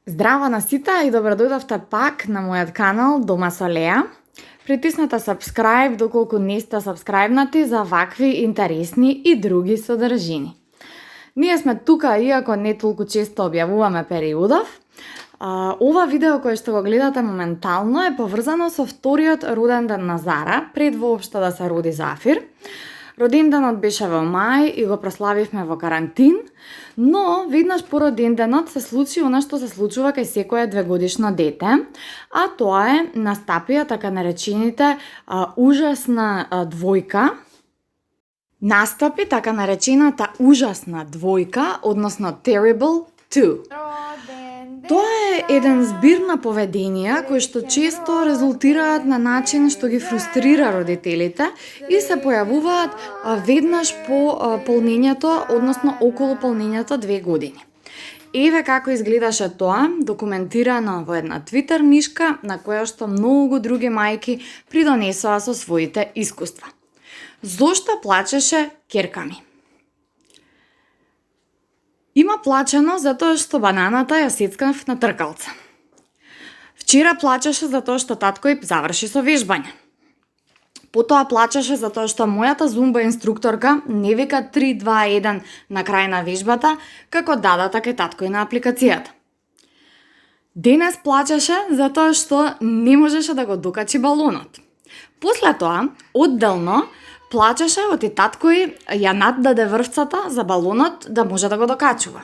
Здраво на сите и добро дојдовте пак на мојот канал Дома со Леа. Притиснете subscribe доколку не сте subscribenати за вакви интересни и други содржини. Ние сме тука, иако не толку често објавуваме периодов. Ова видео кое што го гледате моментално е поврзано со вториот роден ден на Зара, пред воопшто да се роди Зафир. Роденденот беше во мај и го прославивме во карантин, но веднаш по роденденот се случи она што се случува кај секое двегодишно дете, а тоа е настапија така наречените ужасна двојка. Настапи така наречената ужасна двојка, односно Terrible 2. Тоа е еден збир на поведенија кои што често резултираат на начин што ги фрустрира родителите и се појавуваат веднаш по полнењето, односно околу полнењето 2 години. Еве како изгледаше тоа, документирано во една Twitter нишка на која што многу други мајки придонесоа со своите искуства. Зошто плачеше ќерка ми? Има плачено затоа што бананата ја сецкав на тркалца. Вчера плачеше затоа што татко и заврши со вежбање. Потоа плачеше затоа што мојата зумба инструкторка не вика 3-2-1 на крај на вежбата, како дадата кај татко и на апликацијата. Денес плачеше затоа што не можеше да го докачи балонот. После тоа, одделно, плачеше оти татко и ја наддаде врвцата за балонот да може да го докачува.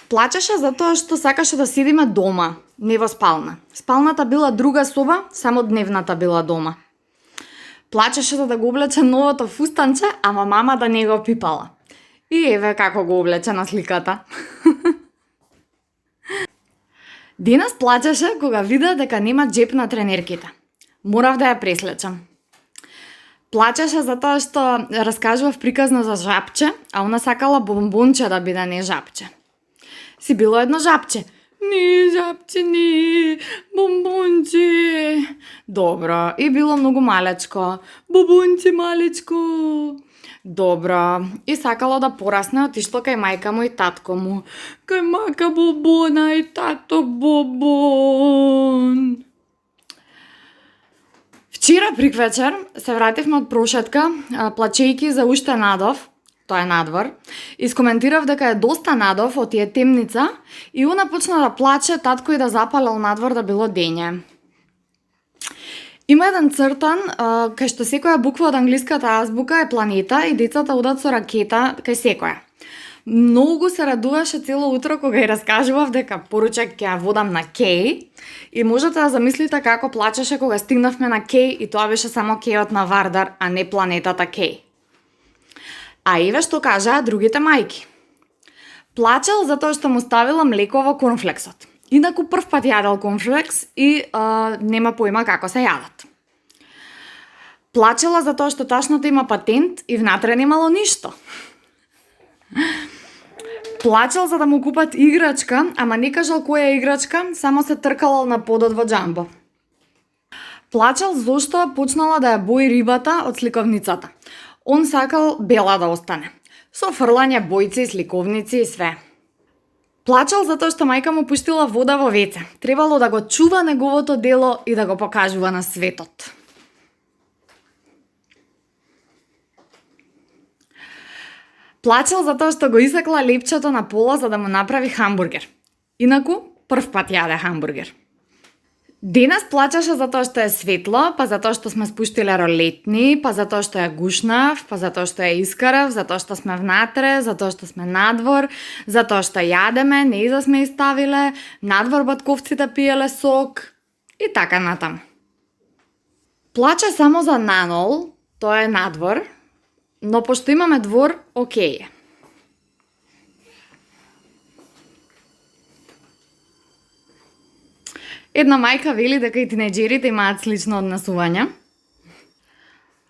Плачеше затоа што сакаше да седиме дома, не во спална. Спалната била друга соба, само дневната била дома. Плачеше за да го облече новото фустанче, ама мама да не го пипала. И еве како го облече на сликата. Денес плачеше кога виде дека нема джеп на тренерките. Морав да ја преслечам. Плачеше затоа што раскажував приказна за жабче, а она сакала бомбонче да биде, не жабче. Си било едно жабче. Не, жабче, не, бомбонче. Добро, и било многу малечко. Бомбонче малечко. Добро, и сакало да порасне, отишло кај мајка му и татко му. Кај мајка Бобона и тато Бобон. Вчера приквечер се вративме од прошетка, плачејки за уште надов, тоа е надвор, и скоментирав дека е доста надов од тие темница и она почна да плаче, татко и да запалел надвор да било дење. Има еден цртан, кај што секоја буква од англиската азбука е планета и децата одат со ракета кај секоја. Многу се радуваше цело утро кога ја раскажував дека поручек ќе ја водам на Кеј и можете да замислите како плачеше кога стигнавме на Кеј и тоа беше само Кејот на Вардар, а не планетата Кеј. А еве што кажаа другите мајки. Плачел затоа што му ставила млеко во корнфлексот. Инаку прв пат јадел корнфлекс и нема појма како се јадат. Плачела затоа што ташната има патент и внатре немало ништо. Плачел за да му купат играчка, ама не кажал која играчка, само се тркалал на подот во Джамбо. Плачел зошто почнала да ја бои рибата од сликовницата. Он сакал бела да остане, со фрлање бојци, сликовници и све. Плачел затоа што мајка му пуштила вода во веце. Требало да го чува неговото дело и да го покажува на светот. Плачел затоа што го исакла лепчето на пола за да му направи хамбургер. Инаку, прв пат јаде хамбургер. Денес плачеше затоа што е светло, па затоа што сме спуштиле ролетни, па затоа што ја гушнав, па затоа што ја искарав, затоа што сме внатре, затоа што сме надвор, затоа што јадеме, не иза сме иставиле, надвор батковците пиеле сок и така натаму. Плаче само за нанол, тоа е надвор, но пошто имаме двор, окей е. Една мајка вели дека и тинеџерите имаат слично однесување.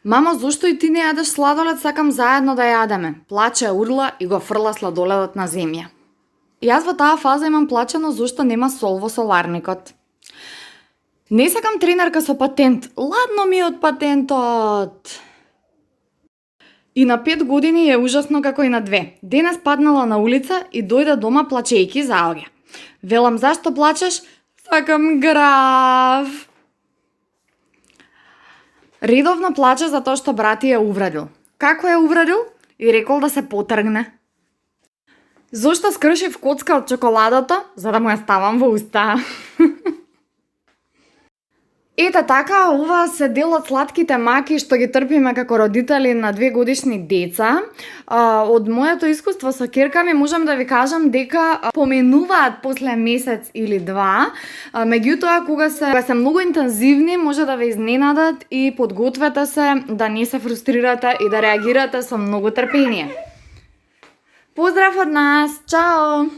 Мамо, зошто и ти не јадеш сладолед, сакам заедно да јадеме. Плаче, урла и го фрла сладоледот на земја. Јас во таа фаза имам плачено зошто нема сол во соларникот. Не сакам тренерка со патент, ладно ми од патентот. И на 5 години е ужасно како и на 2. Денес паднала на улица и дојде дома плачејки за алге. Велам, зашто плачеш? Сакам грав. Редовно плаче затоа што брат ја увредил. Како ја увредил? И рекол да се потргне. Зошто скршив коцка од чоколадата? За да му ја ставам во уста. Ете така, ова се дел од слатките маки што ги трпиме како родители на 2-годишни деца. Од моето искуство со ќерка ми можам да ви кажам дека поменуваат после месец или два, меѓутоа кога се многу интензивни може да ве изненадат и подгответе се да не се фрустрирате и да реагирате со многу трпение. Поздрав од нас, чао!